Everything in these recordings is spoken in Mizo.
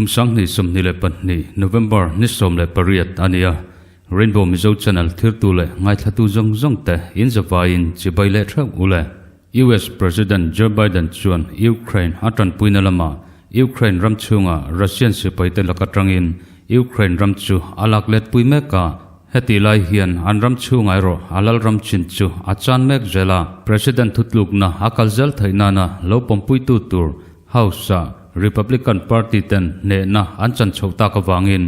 Kum 2022 November ni 18 a ni a, Rainbow Mizo Channel thirtu leh ngaithlatu zawng zawng te in zavaiin chibai leh theuh u le. US President Joe Biden chuan Ukraine a tanpuina lamah Ukraine ram chhunga Russian sipaite lak atangin Ukraine ram chu a lak letpui mek a, hetih lai hian an ram chhunga erawh a lal ram chin chu a chan mek zel a. President thutlukna a kal zel theih nana lo pawmpuitu tur House-ah Republican Party ten hnehna an chan chhoh tak avangin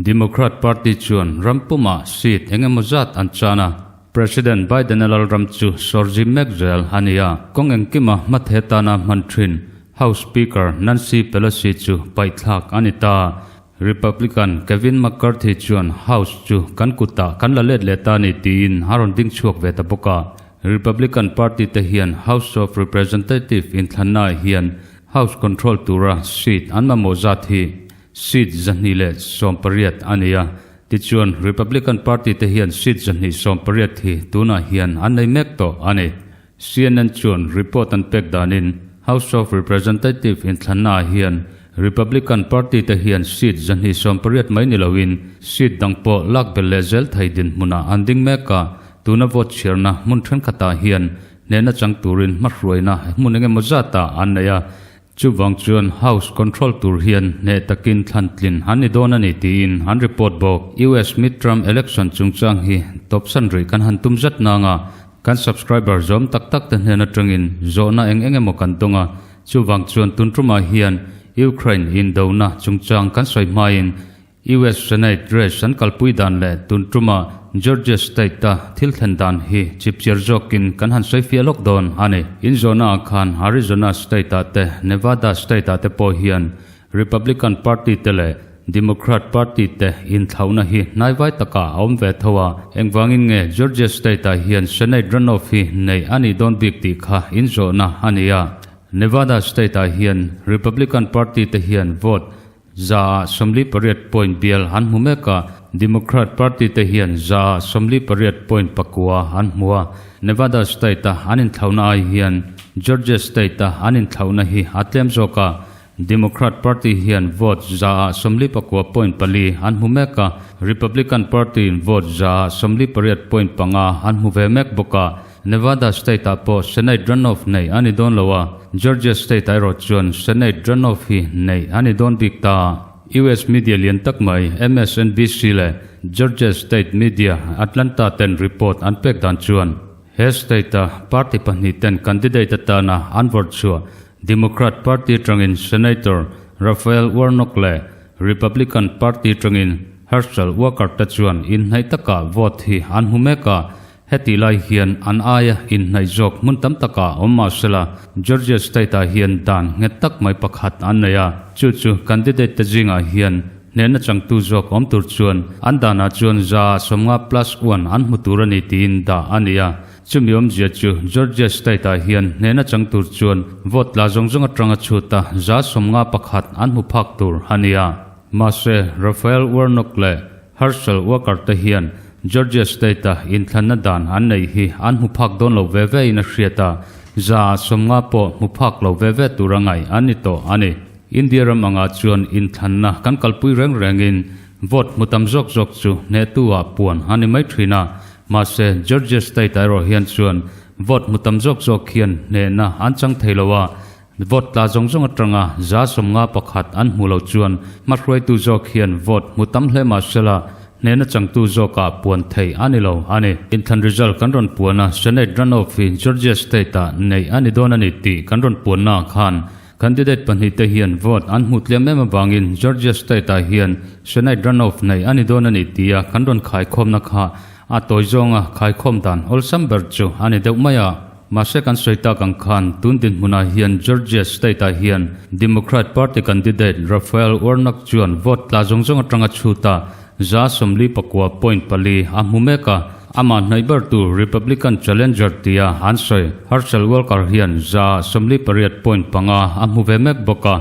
Democrat Party chuan ram pumah seat eng emaw zat an chan a. President Biden-a lalram chu sawrzi mek zel a ni a, kawng engkima hmathe tana hman thin House Speaker Nancy Pelosi chu paihthlak a ni ta. Republican Kevin McCarthy chuan House chu kan kutah kan la let leh ta a ni tiin a rawn ding chhuak ve ta bawk a. Republican Party te hian House of Representative inthlannaah hian House control tura seat an mamawh zat hi seat 218 a ni a. Tichuan, Republican Party te hian seat 218 hi tunah hian an nei mek tawh a ni. CNN chuan report an pek danin House of Representative inthlannaah hian Republican Party te hian seat 218 mai ni loin seat dang pawh lak belh leh zel thei dinhmunah an ding mek a, tuna vote chhiarna hmun thenkhatah hian hnehna chang turin hmahruaina hmun engemaw zatah an nei a. Chuvang chuan House control tur hian hneh takin thlan tlin an ni dawn a ni tiin an report bawk. US midterm election chungchang hi tawpsan rih kan han tum zat nang a, kan subscriber zawm tak tak te hnen atangin zawhna eng eng emaw kan dawng a, chuvang chuan tun tumah hian Ukraine indona chungchang kan sawi hmain US Senate race an kalpui dan leh tun tuma Georgia State-a thil thlen dan hi chipchiar zawkin kan han sawi fiah lawk dawn a ni. Inzawhnaah khan Arizona State-ah te, Nevada State-ah te pawh hian Republican Party te leh Democrat Party te inthlauhna hi hnaivai takah a awm ve tho a. Engvangin nge Georgia State-ah hian Senate runoff hi neih a nih dawn bik tih kha inzawhna a ni a. Nevada State-ah hian Republican Party te hian vote 48 point bial an hmu mek a, Democrat Party te hian 48.9 an hmu a. Nevada State-a an inthlauhna ai hian Georgia State-a an inthlauhna hi a tlem zawk a, Democrat Party hian vote 49.4 an hmu mek a, Republican Party-in vote 48.5 an hmu ve mek bawk a. Nevada State-ah pawh Senate runoff neih a ni dawn lo a, Georgia State-ah erawh chuan Senate runoff hi neih a ni dawn bik ta. US media lian tak mai MSNBC leh Georgia State media Atlanta ten report an pek dan chuan he state-a party pahnih ten candidate atana an vawrh chhuah Democrat Party atangin Senator Raphael Warnock leh Republican Party atangin Herschel Walker te chuan inhnaih takah vote hi an hmu mek a, Hetih lai hian an aia inhnaih zawk hmun tam takah awm mah sela, Georgia State-ah hian dan nghet tak mai pakhat an nei a, chu chu candidate te zingah hian hnehna changtu zawk awm tur chuan an danah chuan 50 plus one an hmu tur a ni tiin dah a ni a. Chumi awmzia chu Georgia State-ah hian hnehna chang tur chuan vote tla zawng zawng atanga chhuta 51 an hmu phak tur a ni a. Mahse, Raphael Warnock leh Herschel Walker te hian Georgia State-a inthlanna dan an neih hi an hmu phak dawn lo ve ve in a hriat a, 50 pawh hmu phak lo ve ve tura ngaih an ni tawh a ni. India ram angah chuan inthlanna kan kalpui reng rengin vote hmu tam zawk zawk chu hnehtu-ah puan a ni mai thin a, mahse Georgia State-ah erawh hian chuan vote hmu tam zawk zawk hian hnehna an chang thei lo a, Vote tla zawng zawng atanga 51 an hmu lo chuan hmahruaitu zawk hian vote hmu tam hle mah sela hnehna changtu zawkah puan theih a ni lo a ni. Inthlan result kan rawn puan a, Senate runoff hi Georgia State-ah neih a ni dawn a ni tih kan rawn puannaah khan candidate pahnih te hian vote an hmu tlem em avangin Georgia State-ah hian Senate runoff neih a ni dawn a ni tia kan rawn khaikhawmna kha a tawi zawnga khaikhawm dan awlsam ber chu a ni deuh mai a. Mahse kan sawi tak ang khan tun dinhmunah hian Georgia State-ah hian Democrat Party candidate Raphael Warnock chuan vote tla zawng zawng atanga chhuta 49.4 a hmu mek a, amah hnaih ber tur Republican challenger tia an sawi Herschel Walker hian 48.5 a hmu ve mek bawk a,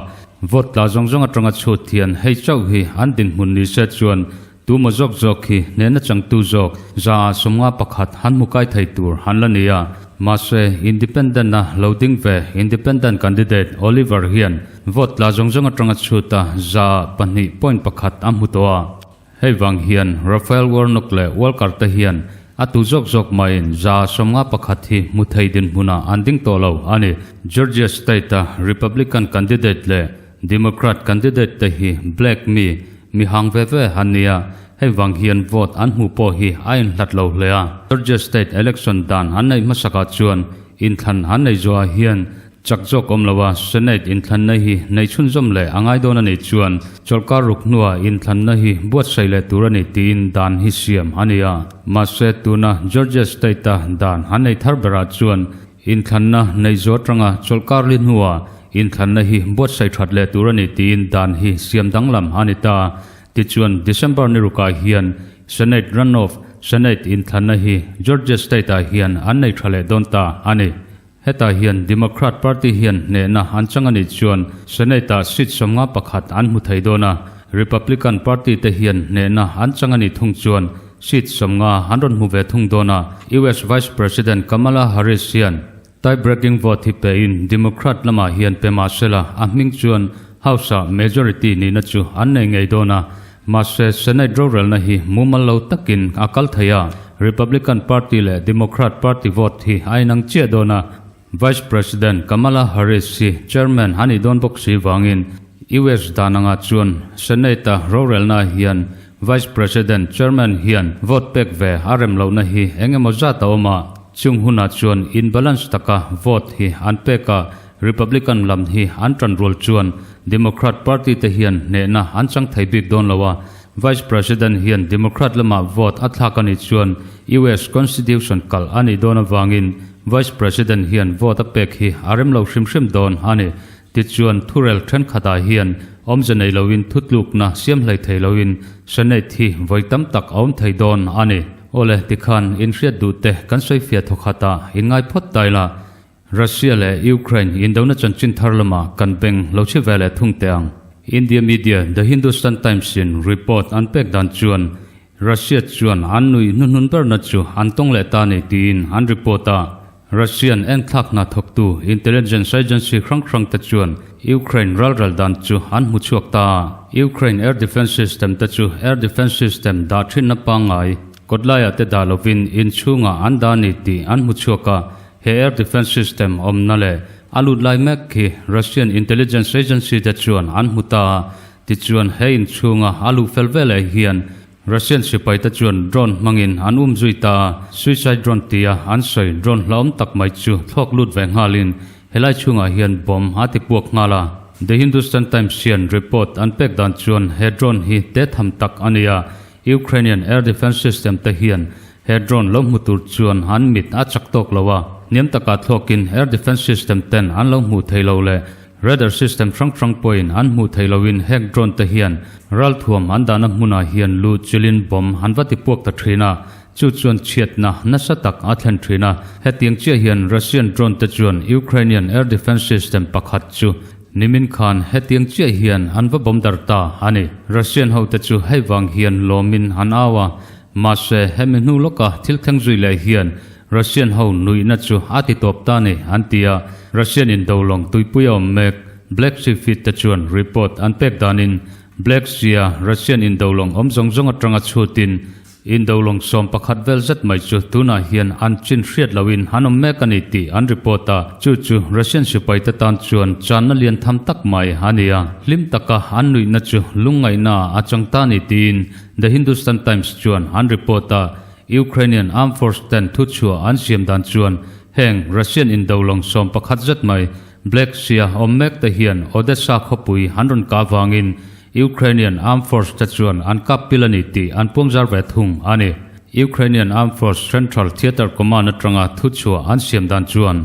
vote tla zawng zawng atanga chhut hian hei chauh hi an dinhmun ni se chuan Tuma zawk zawk hi hnehna changtu zawk 51 han hmu kai thei tur han la ni a. Mahse, Independent-a lo ding ve Independent candidate Oliver hian Vote tla zawng zawng atanga chhuta 2.1% a hmu tawh a. Hei vang hian Raphael Warnock leh Walker te hian a tu zawk zawk maiin 51% hi hmu thei dinhmunah an ding tawh lo a ni. Georgia State-a Republican candidate leh Democrat candidate te hi black mi, mi hang ve ve an ni a, hei vang hian vote an hmuh pawh hi a inhlat lo hle a. Georgia State election dan an neih hmasakah chuan inthlan an nei zuah hian Chak zawk awm lo a, Senate inthlanna hi nei chhunzawm leh a ngai dawn a nih chuan chawlhkar ruk hnuah inthlanna hi buatsaih leh tur a ni tiin dan hi siam a ni a. Mahse, tuna Georgia State-a dan an nei thar berah chuan inthlanna nei zuah atanga chawlhkar li hnuah inthlanna hi buatsaih that leh tur a ni tiin dan hi siam danglam a ni ta. Tichuan, December ni rukah hian Senate runoff, Senate inthlanna hi Georgia State-ah hian an nei tha leh dawn ta a ni. Hetah hian Democrat Party hian hnehna an chang a nih chuan Senate-ah seat 51 an hmu thei dawn a, Republican Party te hian hnehna an chang a nih thung chuan seat 50 an rawn hmu ve thung dawn a. US Vice President Kamala Harris hian tie-breaking vote hi pein Democrat lamah hian pe mah sela a hming chuan House-ah majority nihna chu an nei ngei dawn a, mahse Senate rorelna hi mumal lo takin a kal thei a, Republican Party leh Democrat Party vote hi a inang chiah dawn a, Vice President Kamala Harris hi chairman a nih dawn bawk si vangin US dan angah chuan Senate-a rorelna hian Vice President chairman hian vote pek ve a rem lohna hi eng emaw zat a awm a, chung hunah chuan in balance taka vote hi an pek a, Republican lam hi an tan rual chuan Democrat party te hian hnehna an chang thei bik dawn lo a, Vice President hian Democrat lamah vote a thlak a nih chuan US Constitution kalh a nih dawn avangin Vice President hian vote a pek hi a rem lo hrim hrim dawn a ni. Tichuan thurel thenkhatah hian awmze nei loin thutlukna siam hlei thei loin Senate hi vawi tam tak a awm thei dawn a ni. Awle tikhan inhriat duh te kan sawifiah thawkhatah inngai phawt ta ila. Russia leh Ukraine indona chanchin thar lamah kan beng lo chhi ve leh thung teh ang. India media The Hindustan Times in report an pek dan chuan Russia chuan an nuih hnuhnun berna chu an tawng leh ta ni tiin an report a. Russian enthlak hna thawktu intelligence agency hrang hrang te chuan Ukraine ralral dan chu an hmu chhuak ta a. Ukraine air defence system te chu air defence system dah thinna pangngai kawtlaiah te dah lovin inchhungah an dah ni tih an hmu chhuak a. He air defence system awmna leh a lut lai mek hi Russian intelligence agency te chuan an hmu ta a, tichuan he inchhunga a luh fel veleh hian Russian sipai te chuan drone hmangin an um zui ta a, suicide drone tia an sawi drone hlauhawm tak mai chu thlawk lut ve nghalin helai chhungah hian bomb a ti puak nghal a. The Hindustan Times hian report an pek dan chuan he drone hi te tham tak a ni a, Ukrainian air defence system te hian He drone lo hmu tur chuan an mit a chak tawk lo a, hniam takah thluakin air defence system ten an lo hmuh thei lo leh radar system hrang hrang pawhin an hmuh thei loin heng drone te hian ralthuam an dahna hmunah hian lu chilin bomb an va ti puak ta thin a, chu chuan chhiatna nasa tak a thlen thin a. Hetiang chiah hian Russian drone te chuan Ukrainian air defence system pakhat chu nimin khan hetiang chiah hian an va bomb dar ta a ni. Russian hote chu hei vang hian lawmin an au a, Mahse, hemi hnu lawka thil thleng zui leh hian Russian ho nuihna chu a ti tawp ta ni, an ti a. Russian indolawng tuipui a awm mek Black Sea Fleet te chuan report an pek danin Black Sea-a Russian indolawng awm zawng zawng atanga chhutin indolawng 11 vel zet mai chu tunah hian an chin hriat loin an awm mek a ni tih an report a. Chu chu Russian sipai te tan chuan channa lian tham tak mai a ni a, hlim taka an nuihna chu lungngaihna a chang ta ni tiin The Hindustan Times chuan an report a, Ukrainian Armed Force ten thuchhuah an siam dan chuan heng Russian indolawng 11 zet mai Black Sea-a awm mek te hian Odessa khawpui an rawn kah avangin Ukrainian Armed Force te chuan an kap pil a ni tih an puangzar ve thung a ni. Ukrainian Armed Force Central Theatre Command atanga thuchhuah an siam dan chuan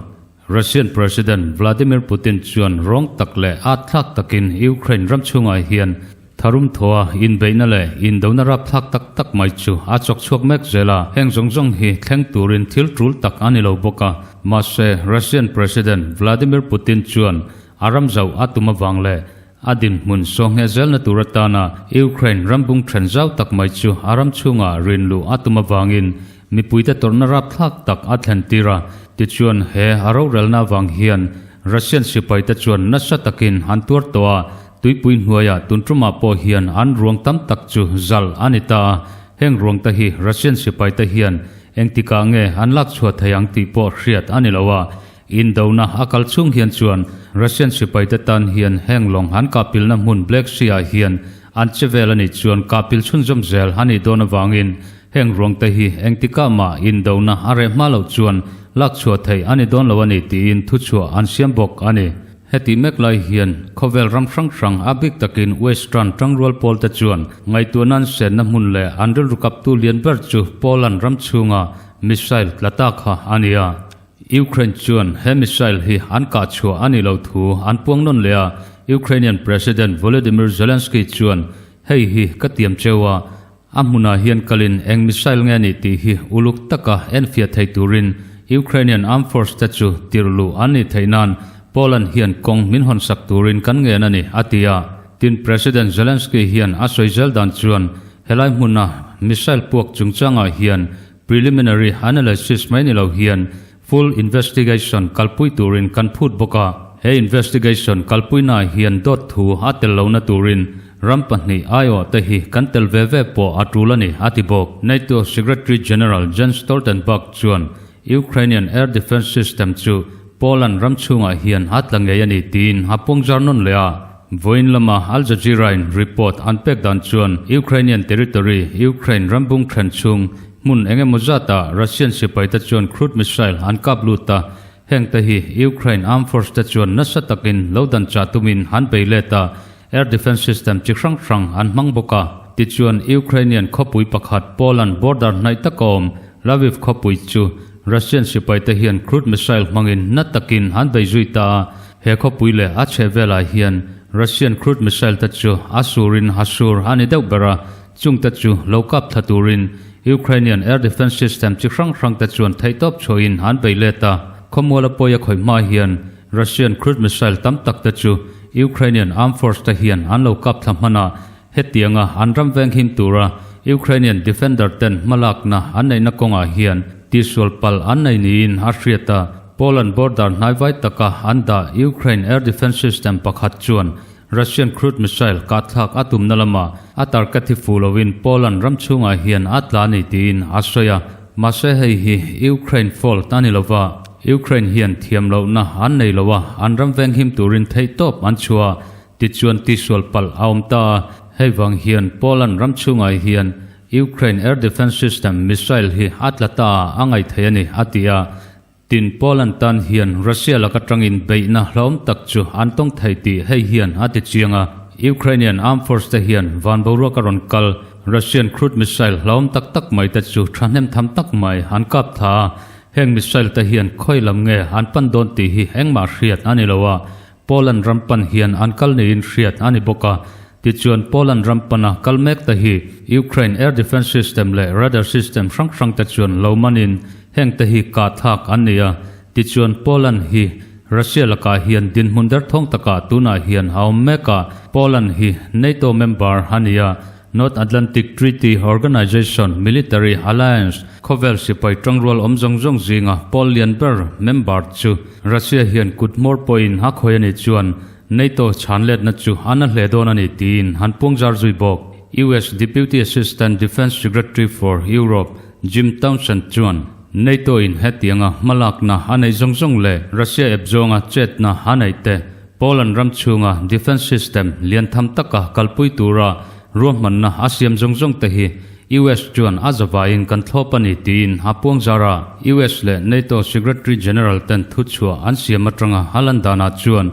Russian President Vladimir Putin chuan rawng tak leh at thlak takin Ukraine ram chhungah hian tharum thaw a inbeihna leh indona rap thlak tak tak mai chu a chawk chhuak mek zel a, heng zawng zawng hi thleng turin thil tul tak a ni lo bawk a. Mahse, Russian President Vladimir Putin chuan a ram zauh a tum avang leh a dinhmun sawhngheh zelna tur atana Ukraine ram bung then zau tak mai chu a ram chhungah rinluh a tum avangin mipuite tawrhna rap thlak tak a thlen tir a. Tichuan, he a rorelna avang hian Russian sipaite chuan nasa takin an tuar tawh a, tuipui hnuaiah tun tumah pawh hian an ruang tam tak chu zalh a ni ta a, heng ruang te hi Russian sipaite hian engtikah nge an lak chhuah thei ang tih pawh hriat a ni lo a, Indona a kal chhung hian chuan Russian sipaite tan hian heng lawng an kahpilna hmun Black Sea ah hian an che vel a nih chuan kahpil chhunzawm zel a nih dawn avangin heng ruangte hi engtikah mah indona a reh hma loh chuan lak chhuah theih a ni dawn lo a ni tiin thuchhuah an siam bawk a ni. Heti mek lai hian khawvel ram hrang hrang a bik takin Western tangrual pawlte chuan ngaihtuahna an senna hmun leh an rilru kaptu lian ber chu Poland ram chhunga missile tla ta kha a ni a. Ukraine chuan he missile hi an kah chhuah a nih loh thu an puang nawn leh a, Ukrainian President Volodymyr Zelensky chuan, Hei hi ka tiam cheu a, a hmunah hian kalin eng missile nge nih tih hi uluk taka enfiah thei turin Ukrainian Armed Force te chu tirh luh an nih theih nan Poland hian kawng min hawnsak turin kan ngen a ni, a ti a. Tin, President Zelensky hian a sawi zel dan chuan helai hmuna missile puak chungchangah hian Preliminary analysis mai ni lo hian full investigation kalpui turin kan phut bawk a, he investigation kalpuinaah hian dawt thu a tel lohna turin ram pahnih aiawh te hi kan tel ve ve pawh a tul a ni, a ti bawk. NATO Secretary General Jens Stoltenberg chuan Ukrainian air defence system chu Poland ram chhungah hian a tla ngei a ni tiin a pawngzar nawn leh a. Vawiin lama Al Jazeera-in report an pek dan chuan Ukrainian territory, Ukraine rambung then chhung, hmun eng emaw zatah Russian sipaite chuan crude missile an kap lut a, heng te hi Ukraine armed force te chuan nasa takin lo dan chah tumin an bei let a, air defence system chi hrang hrang an hmang bawk a. Tichuan Ukrainian khawpui pakhat Poland border hnaih taka awm Lviv khawpui chu Russian sipaite hian crude missile hmangin na takin an bei zui ta a, He khawpui leh a chheh velah hian Russian crude missile te chu a surin a sur a ni deuh ber a, chung te chu lo kap thla turin Ukrainian air defence system chi hrang hrang te chuan theihtawp chhuahin an bei let a. Khawmuala pawi a khawih hma hian Russian crude missile tam tak te chu Ukrainian armed force te hian an lo kap thla hman a, hetianga an ram veng him tura Ukrainian defender ten hmalakna an neihna kawngah hian tihsual palh an nei niin a hriat a. Poland border hnaivai taka an dah Ukraine air defence system pakhat chuan Russian crude missile kahthlak a tumna lamah a target hi fuh loin Poland ram chhungah hian a tla a ni tiin a sawi a. Mahse hei hi Ukraine fault a ni lova, Ukraine hian thiam lohna an nei lo a, an ram venghim turin theihtawp an chhuah a, tichuan tihsual palh a awm ta a. Hei vang hian Poland ram chhungah hian Ukraine air defence system missile hi a tla ta a ngaih thei a ni, a ti a. Tin, Poland tan hian Russia laka tangin beihna hlauhawm tak chu an tawng thei tih hei hian a ti chiang a. Ukrainian armed force te hian van boruak a rawn kal Russian crude missile hlauhawm tak tak mai te chu thahnem tham tak mai an kap tha a. Heng missile te hian khawi lam nge an pan dawn tih hi engmah hriat a ni lo a. Poland ram pan hian an kal niin hriat a ni bawk a. Tichuan Poland ram pana kal mek te hi Ukraine air defence system leh radar system hrang hrang te chuan lo manin heng te hi kah thlak an ni a. Tichuan Poland hi Russia lakah hian dinhmun derthawng takah tunah hian a awm mek a. Poland hi NATO member a ni a, North Atlantic Treaty Organization military alliance khawvel sipai tangrual awm zawng zawng zinga pawl lian ber member chu Russia hian kut hmawr pawhin a khawi a nih chuan NATO chhan letna chu a na hle dawn a ni tiin han puangzar zui bawk. US Deputy Assistant Defence Secretary for Europe Jim Townsend chuan NATO in hetianga hmalakna a neih zawng zawng leh Russia ep zawnga chetna a neih te Poland ram chhunga defence system lian tham taka kalpui tura ruahmanna a siam zawng zawng te hi US chuan a zavaiin kan thlawp a ni tiin a puangzar a. US leh NATO Secretary General ten thuchhuah an siam atanga a lan danah chuan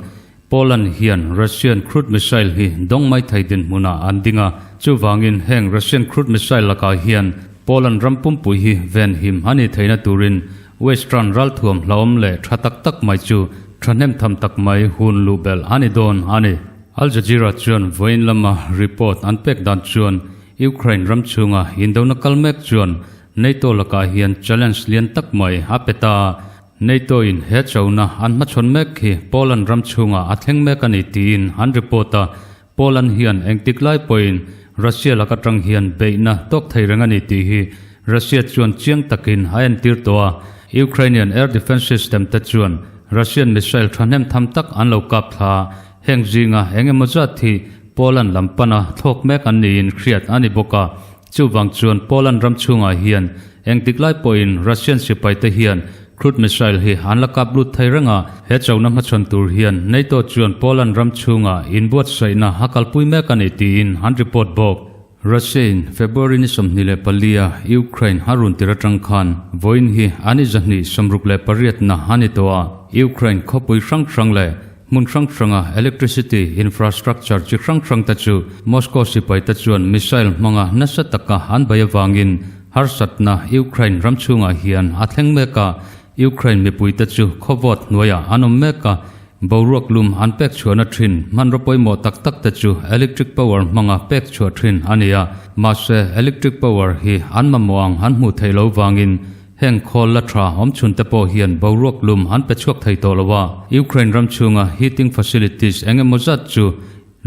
Poland hian Russian crude missile hi dawng mai thei dinhmunah an ding a, chuvangin heng Russian crude missile lakah hian Poland ram pumpui hi venhim a ni theihna turin Western ralthuam hlauhawm leh tha tak tak mai chu thahnem tham tak mai hun luh belh a ni dawn a ni. Al Jazeera chuan vawiin lama report an pek dan chuan Ukraine ram chhunga indona kal mek chuan NATO lakah hian challenge lian tak mai a pe ta a, NATO in he chona an hmachhawn mek hi Poland ram chhungah a thleng mek a ni tiin an report a, Poland hian engtik lai pawhin Russia lak atang hian beihna tawk thei reng a ni tih hi Russia chuan chiang takin a entir tawh a, Ukrainian air defence system te chuan. Russian missile thahnem tham tak an lo kap thla a, heng zinga eng emaw zat hi Poland lam pana thlawk mek an niin hriat a ni bawk a. Chuvang chuan Poland ram chhungah hian engtik lai pawhin Russian sipaite hian crude missile hi an la kap lut thei reng a, he chona hmachhawn tur hian NATO chuan Poland ram chhungah inbuatsaihna a kalpui mek a ni tiin an report bawk. Russia-in February ni 24-a Ukraine a run tir atang khan vawiin hi a ni 268 na a ni tawh a, Ukraine khawpui hrang hrang leh hmun hrang hranga electricity infrastructure chi hrang hrang te chu Moscow sipai te chuan missile hmanga nasa taka an bei avangin harsatna Ukraine ram chhungah hian a thleng mek a, Ukraine mipui te chu khawvawt hnuaiah an awm mek a, Boruak lum an pek chhuahna thin hmanraw pawimawh tak tak te chu electric power hmanga pek chhuah thin a ni a, mahse electric power hi an mamawh ang an hmuh theih lo vangin heng khawl la tha awm chhun te pawh hian boruak lum an pe chhuak thei tawh lo a. Ukraine ram chhunga heating facilities eng emaw zat chu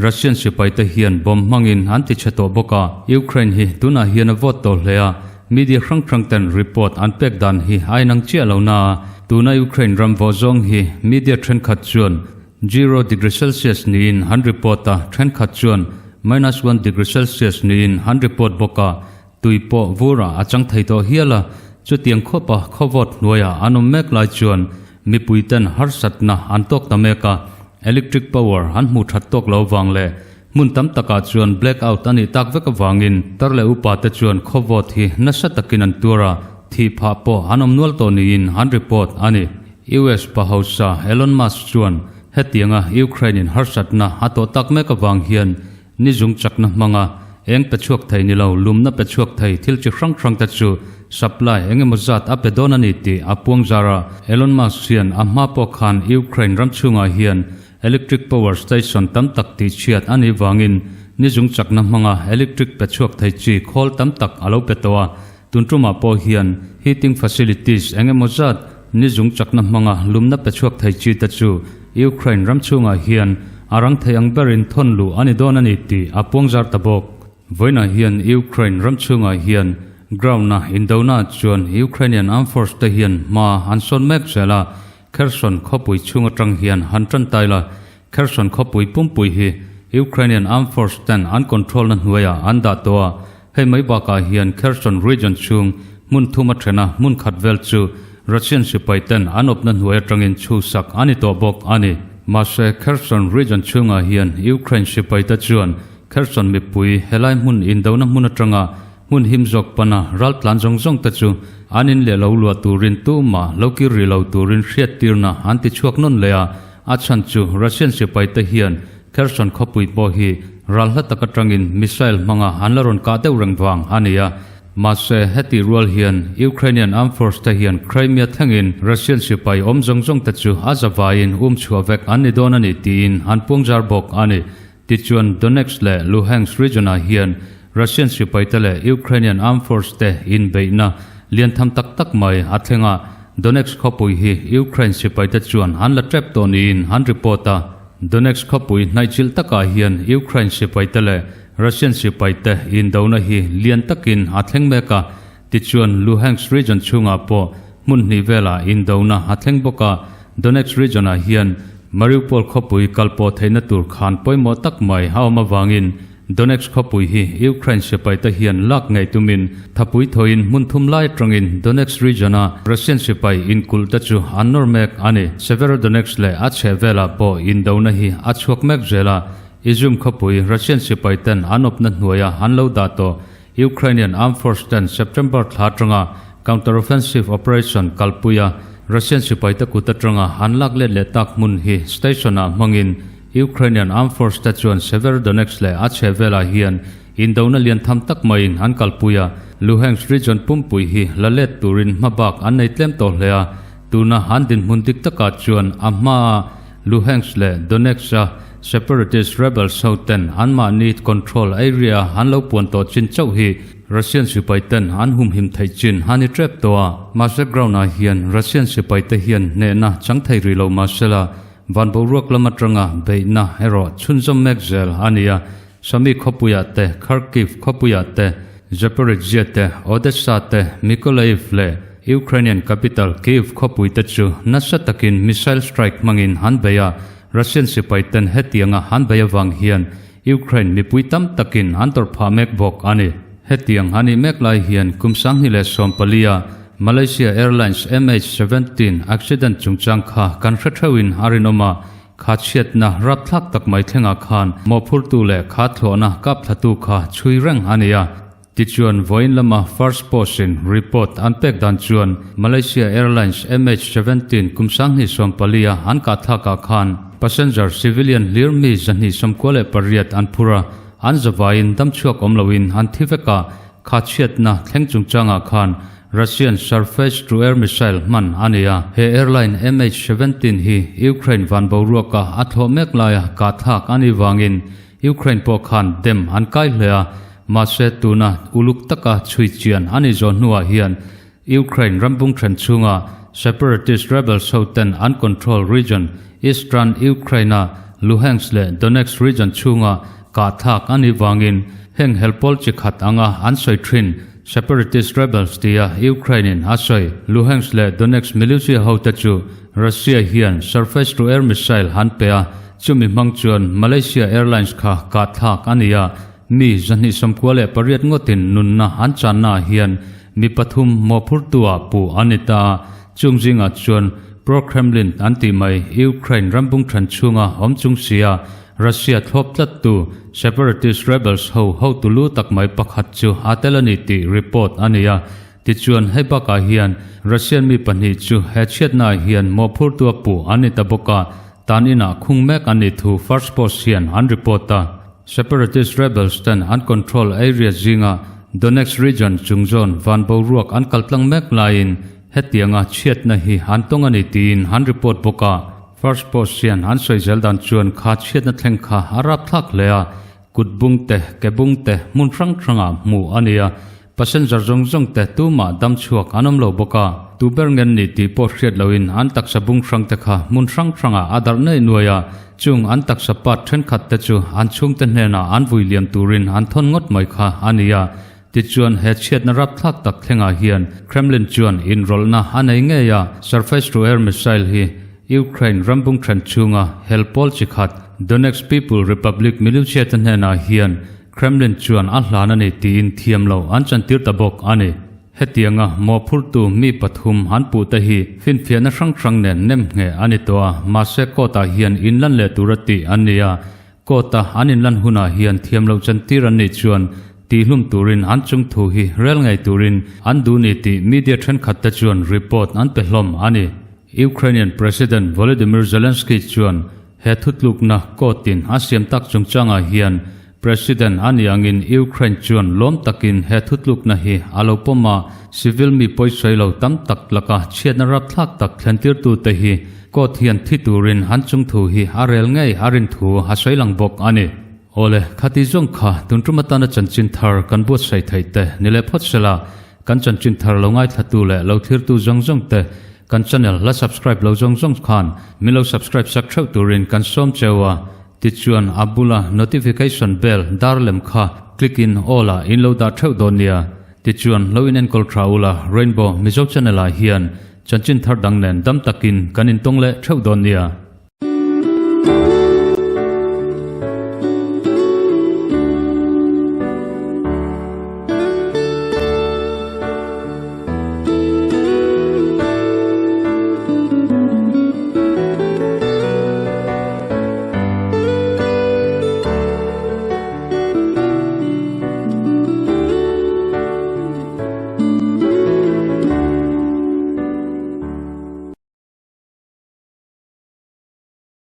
Russian sipai te hian bomb hmangin an ti chhe tawh bawk a, Ukraine hi tunah hian a vote tawh hle a, media hrang hrang ten report an pek dan hi a inang chiah lo na a, tuna Ukraine ram vawh zawng hi media thenkhat chuan zero degree celsius niin an report a, thenkhat chuan minus one degree celsius niin an report bawk a, tui pawh vurah a chang thei tawh hial a, chutiang khawpa khawvawt hnuaiah an awm mek lai chuan mipui ten harsatna an tawk ta mek a, electric power an hmuh that tawk lo vang leh hmun tam takah chuan black out a nih tak vek avangin tar leh upa te chuan khawvawt hi nasa takin an tuar a, thih phah pawh an awm nual tawh niin an report a ni. US pa hausa Elon Musk chuan hetianga Ukraine in harsatna a tawh tak mek avang hian Ni zung chakna hmanga eng pe chhuak thei ni lo, lumna pe chhuak thei thil chi hrang hrang te chu supply eng emaw zat a pe dawn a ni tih a puang zar a. Elon Musk hian a hma pawh khan Ukraine ram chhungah hian electric power station tam tak tih chhiat a nih vangin ni zung chakna hmanga electric pe chhuak thei chi khawl tam tak a lo pe tawh a. Tun tumah pawh hian heating facilities eng emaw zat ni zung chakna hmanga lumna pe chhuak thei chi te chu Ukraine ram chhungah hian a rang thei ang berin thawn luh a ni dawn a ni tih a puang zar ta bawk. Vawiinah hian Ukraine ram chhungah hian ground-a indona chuan Ukrainian Armed Force te hian hma an sawn mek zel a, Kherson khawpui chhung atang hian han tan tai la, Kherson khawpui pumpui hi Ukrainian Armed Force ten an control na hnuaiah an dah tawh a, hei mai bakah hian Kherson region chhung hmun thum a then a, hmun khat vel chu Russian sipai ten an awpna hnuai atangin chhusak a ni tawh bawk a ni. Mahse, Kherson region chhungah hian Ukraine sipai te chuan Kherson mipui helai hmun indona hmun atanga Hmun him zawk pana raltlan zawng zawng te chu an in leh lo luah turin tumah lo kir rih lo turin hriattirna an ti chhuak nawn leh a, a chhan chu Russian sipai te hian Kherson khawpui pawh hi ral hla tak atangin missile hmanga an la rawn kah deuh reng vang a ni a. Mahse, heti rual hian Ukrainian Armed Force te hian Crimea thlengin Russian sipai awm zawng zawng te chu a zavaiin um chhuah vek an ni dawn a ni tiin an puangzar bawk a ni. Tichuan, Donetsk leh Luhansk region-ah hian Russian sipaite leh Ukrainian armed force te inbeihna lian tham tak tak mai a thleng a, Donetsk khawpui hi Ukraine sipaite chuan an la tep tawh niin an report a. Donetsk khawpui hnaihchilh takah hian Ukraine sipaite leh Russian sipaite indona hi lian takin a thleng mek a, tichuan Luhansk region chhungah pawh hmun hnih velah indona a thleng bawk a, Donetsk region-ah hian Mariupol khawpui kal pawh theihna tur khan pawimawh tak mai a awm avangin Donetsk khawpui hi Ukraine sipaite hian lak ngei tumin thapui thawiin hmun thum lai atangin Donetsk region-a Russian sipai inkulh te chu an nawr mek a ni. Severodonetsk leh a chheh velah pawh indona hi a chhuak mek zel a, Izyum khawpui Russian sipaiten an awpna hnuaia an lo dah tawh Ukrainian Armed Force ten September thla atanga counter-offensive operation kalpuia Russian sipaite kut atanga an lak let leh tak hmun hi station-ah hmangin Ukrainian Armed Force te chuan Severodonetsk leh a chheh velah hian indona lian tham tak maiin an kalpui a, Luhansk region pumpui hi la let turin hmabak an nei tlem tawh hle a, tuna an dinhmun dik takah chuan a hmaa Luhansk leh Donetsk-a separatist rebels ho ten anmahni control area an lo puan tawh chin chauh hi Russian sipai ten an humhim theih chin a ni tep tawh a. Mahse ground-ah hian Russian sipai te hian hnehna chang thei rih lo mahsela van boruak lam atanga beihna erawh chhunzawm mek zel a ni a. Sami khawpuiah te, Kharkiv khawpuiah te, Zaporizhzhia te, Odessa te, Mykolaiv leh. Ukrainian capital Kyiv khawpui te chu nasa takin missile strike hmangin an bei a, Russian sipai ten hetianga an bei avang hian Ukraine mipui tam takin an tawrh phah mek bawk a ni. Hetiang a nih mek lai hian kum 2014 a Malaysia Airlines MH17 accident chungchang kha kan hre theuhin a rinawm a, Kha chhiatna rapthlak tak mai thlengah khan mawhphurtu leh kha thlawhna kap thlatu kha chhui reng a ni a. Tichuan, vawiin lama First Post-in report an pek dan chuan Malaysia Airlines MH17 kum 2014 a an kah thlakah khan passenger civilian hlir mi 298 an phur a, an zavaiin damchhuak awm loin an thi vek a, kha chhiatna thleng chungchangah khan Russian surface-to-air missile hman a ni a, he airline MH17 hi Ukraine van boruaka a thlawh mek laia kah thlak a nih vangin Ukraine pawh khan dem an kai hle a, mahse tuna uluk taka chhui chian a nih zawh hnuah hian Ukraine rambung then chhunga separatist rebels ho ten an control region Eastern Ukraine-a Luhansk leh Donetsk region chhunga kah thlak a nih vangin heng helpawl chi khat anga an sawi thin Separatist rebels tia Ukraine-in a sawi Luhansk leh Donetsk militia hote chu Russia hian surface-to-air missile han pe a, chumi hmang chuan Malaysia Airlines kha kah thlak a ni a, mi 298 ngawtin nunna an channaah hian mi pathum mawhphurtu-ah puh a ni ta a, chung zingah chuan pro-Kremlin an tih mai Ukraine rambung then chhunga awm chung sia Russia thlawp tlattu separatist rebels ho hotu lu tak mai pakhat chu a tel a ni tih report a ni a. Tichuan, hei bakah hian Russian mi pahnih chu he chhiatnaah hian mawhphurtu a puh an ni ta bawk a, tan inah khung mek an nih thu First Post hian an report a. Separatist rebels ten an control area zinga Donetsk region chung zawn van boruak an kaltlang mek laiin hetianga chhiatna hi an tawng a ni tiin an report bawk a. First post hian an sawi zel dan chuan kha chhiatna thleng kha a rapthlak hle a, kut bung te, ke bung te hmun hrang hrangah hmuh a ni a, passenger zawng zawng te tumah dam chhuak an awm lo bawk a, tu ber ngen ni tih pawh hriat loin an taksa bung hrang te kha hmun hrang hrangah a darh neih nuai a, chung an taksa part thenkhat te chu an chhungte hnenah an vui liam turin an thawn ngawt mai kha a ni a, tichuan he chhiatna rapthlak tak thlengah hian Kremlin chuan inrawlhna a nei ngei a, surface-to-air missile hi Ukraine rambung then chhunga hel pawl chi khat Donetsk People Republic militia te hnenah hian Kremlin chuan a hlan a ni tiin thiam lo an chantir ta bawk a ni. Hetianga mawhphurtu mi pathum an puh te hi finfiahna hrang hrang nen nem ngheh a ni tawh a, mahse court-ah hian inlan leh tura tih an ni a, court-a an inlan hunah hian thiam lo chantir an nih chuan tihlum turin an chung thu hi rel ngei turin an duh ni tih media thenkhat te chuan report an pe hlawm a ni. Ukrainian President Volodymyr Zelensky chuan he thutlukna court-in a siam tak chungchangah hian President a nih angin Ukraine chuan lawm takin he thutlukna hi a lo pawm a, civil mi pawisawi lo tam tak laka chhiatna rapthlak tak thlentirtute hi court hian thi turin an chungthu hi a rel ngei a rin thu a sawi lang bawk a ni. Awle, khati zawng kha tun tum atana chanchin thar kan buatsaih theih te ni leh phawt sela, kan chanchin thar lo ngaithlatu leh lo thirtu zawng zawng te kan channel la subscribe lo zawng zawng khan min lo subscribe sak theuh turin kan sawm cheu a, tichuan a bula notification bell dar lem kha click in all ah in lo dah theuh dawn nia, tichuan lo in enkawl tha ula Rainbow Mizo channel ah hian chanchin thar dang nen dam takin kan intawng leh theuh dawn nia.